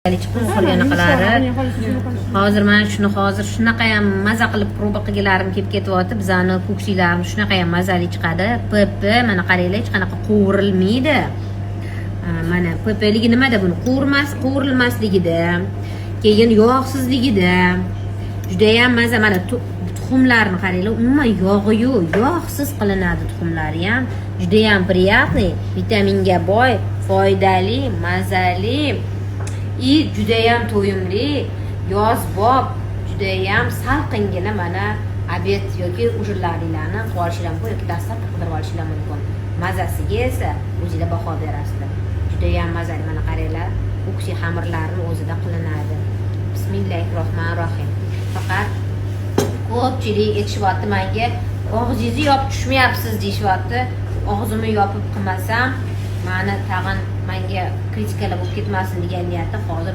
Chiqib qolgan anaqalari. Hozir mana shuni, hozir shunaqa ham maza qilib проба qilgilarim kelib ketyapti. Bizani ko'ksilarimiz shunaqa ham mazali chiqadi. ПП, mana qaranglar, hech qanaqa qovurilmaydi. Mana ПП ligi nimada? Buni qovurmas, qovurilmasligida, keyin yog'sizligida, judayam maza. Mana tuxumlarni qaranglar, umuman yog'i yo'q, yog'siz qilinadi tuxumlari ham. Judayam приятный, vitaminga boy, foydali, mazali и judayam to'yimli, yozbob, judayam salqingina. Mana обед yoki ужин laringlarni qilib olishinglar mumkin yoki доставка qildirib olishinglar mumkin. Mazasiga esa o'zinglar baho berasizlar, judayam mazali. Mana qaranglar, uksi xamirlarni o'zida qilinadi. Bismillahi rohmanir rohim. Faqat ko'pchilik aytishyapti manga, og'zingizni yopib tushmayapsiz deyishyapti. Og'zimni yopib qilmasam, mani tag'in manga kritikalar bo'lib ketmasin degan niyatda hozir.